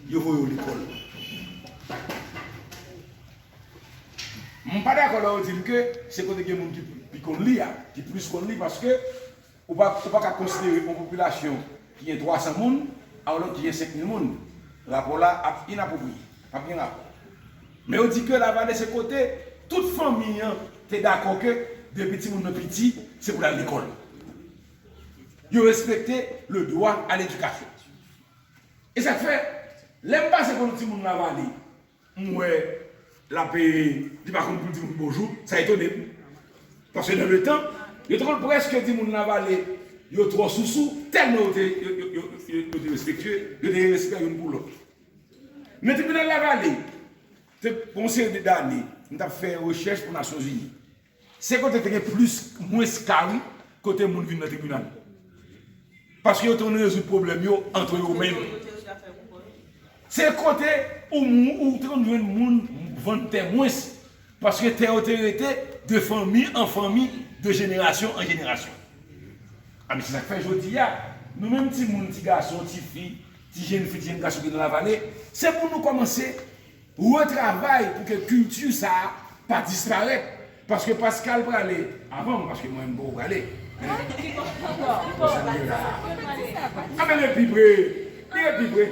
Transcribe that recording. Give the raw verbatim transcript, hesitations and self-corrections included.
Yo voye w lekòl. M pa dakò lè yo di m ke se kote gen moun ki pi konn li a, ki plis konn li, paske ou pa, ou pa ka konsidere yon popilasyon ki gen twa san moun a yon lòt ki gen senk mil moun. Rapò la ap inapwopriye, p ap gen rapò. Men yo di ke Lavale se kote tout fanmi an te dakò ke depi timoun nan piti, se pou l al lekòl. Yo respekte le droit à l'éducation. E sa k fè, lè m pase kote timoun Lavale, m wè l ap, li pa konn pou l di moun bonjou, sa etone m. Paske nan letan, yo te konn prèske di moun Lavale, yo twò sousou, tèlman yo te, yo, yo, yo, yo, yo te respektye, yo te gen respè youn pou lòt. Men tribinal Lavale, te, pou yon seri de dane, m t ap fè rechèch pou Nasyonzini. Se kote te gen plis, mwens ka, wi, kote moun vin nan tribinal. Paske yo te konn rezoud pwoblèm yo ant yo menm. Se kote ou, ou te konn jwenn moun vann tè mwens. Paske tè yo te rete de fanmi an fanmi, de jenerasyon an jenerasyon. A, men se sa k fè jodi a, nou menm timoun, ti gason, ti fi, ti jenn fi, ti jenn gason ki nan Lavale, se pou nou kòmanse retravay pou ke kilti sa a pa disparèt. Paske Pascal prale avan m, paske mwen m poko prale. Konsa m ye la. A, men li pi pre. Li pi pre.